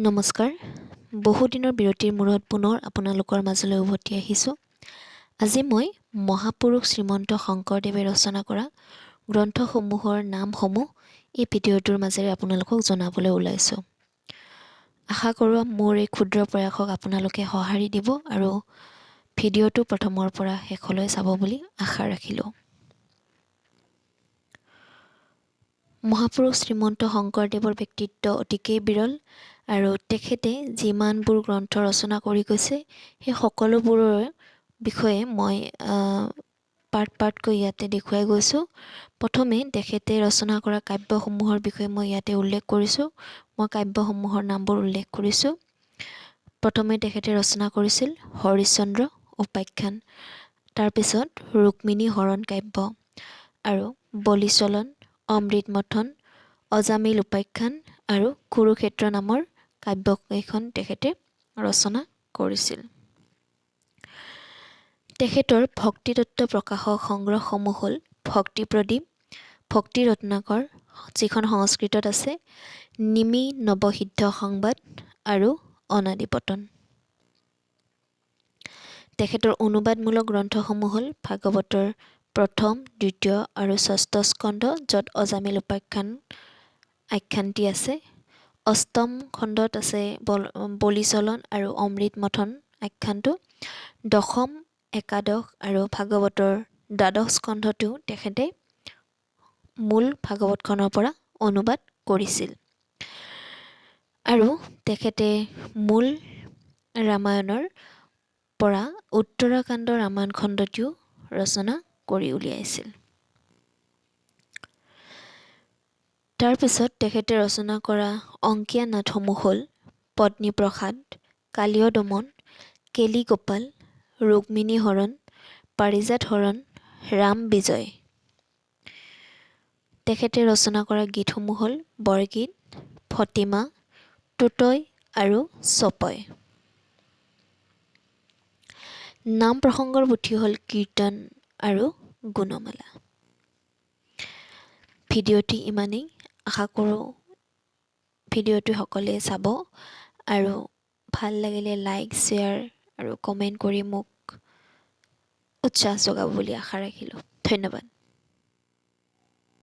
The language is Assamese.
নমস্কাৰ। বহুদিনৰ বিৰতিৰ মূৰত পুনৰ আপোনালোকৰ মাজলৈ উভতি আহিছোঁ। আজি মই মহাপুৰুষ শ্ৰীমন্ত শংকৰদেৱে ৰচনা কৰা গ্ৰন্থসমূহৰ নামসমূহ এই ভিডিঅ'টোৰ মাজেৰে আপোনালোকক জনাবলৈ ওলাইছোঁ। আশা কৰোঁ মোৰ এই ক্ষুদ্ৰ প্ৰয়াসক আপোনালোকে সঁহাৰি দিব আৰু ভিডিঅ'টো প্ৰথমৰ পৰা শেষলৈ চাব বুলি আশা ৰাখিলোঁ। মহাপুৰুষ শ্ৰীমন্ত শংকৰদেৱৰ ব্যক্তিত্ব অতিকেই বিৰল আৰু তেখেতে যিমানবোৰ গ্ৰন্থ ৰচনা কৰি গৈছে, সেই সকলোবোৰৰ বিষয়ে মই পাৰ্ট পাৰ্টকৈ ইয়াতে দেখুৱাই গৈছোঁ। প্ৰথমে তেখেতে ৰচনা কৰা কাব্যসমূহৰ বিষয়ে মই ইয়াতে উল্লেখ কৰিছোঁ। মই কাব্যসমূহৰ নামবোৰ উল্লেখ কৰিছোঁ। প্ৰথমে তেখেতে ৰচনা কৰিছিল হৰিশ্চন্দ্ৰ উপাখ্যান, তাৰপিছত ৰুক্মিণী হৰণ কাব্য আৰু বলিচলন, অমৃত মথন, অজামিল উপাখ্যান আৰু কুৰুক্ষেত্ৰ নামৰ কাব্যকেইখন তেখেতে ৰচনা কৰিছিল। তেখেতৰ ভক্তিতত্ত্ব প্ৰকাশক সংগ্ৰহসমূহ হ'ল ভক্তি প্ৰদীপ, ভক্তি ৰত্নাকৰ, যিখন সংস্কৃতত আছে, নিমি নৱসিদ্ধ সংবাদ আৰু অনাদিপতন। তেখেতৰ অনুবাদমূলক গ্ৰন্থসমূহ হ'ল ভাগৱতৰ প্ৰথম, দ্বিতীয় আৰু ষষ্ঠ স্কন্ধ, য'ত অজামিল উপাখ্যান আখ্যানটি আছে। অষ্টম খণ্ডত আছে বলিচলন আৰু অমৃত মথন আখ্যানটো। দশম, একাদশ আৰু ভাগৱতৰ দ্বাদশ স্কন্ধটো তেখেতে মূল ভাগৱতখনৰ পৰা অনুবাদ কৰিছিল। আৰু তেখেতে মূল ৰামায়ণৰ পৰা উত্তৰাকাণ্ড ৰামায়ণ খণ্ডটিও ৰচনা কৰি উলিয়াইছিল। তাৰপিছত তেখেতে ৰচনা কৰা অংকীয়া নাটসমূহ হ'ল পত্নীপ্ৰসাদ, কালীয় দমন, কেলিগোপাল, ৰুক্মিণী হৰণ, পাৰিজাত হৰণ, ৰাম বিজয়। তেখেতে ৰচনা কৰা গীতসমূহ হ'ল বৰগীত, ফতিমা, টুটই আৰু চপয়। নাম প্ৰসংগৰ পুথি হ'ল কীৰ্তন আৰু গুণমালা। ভিডিঅ'টি ইমানেই। আশা কৰোঁ ভিডিঅ'টো সকলোৱে চাব আৰু ভাল লাগিলে লাইক, শ্বেয়াৰ আৰু কমেণ্ট কৰি মোক উৎসাহ যোগাব বুলি আশা ৰাখিলোঁ। ধন্যবাদ।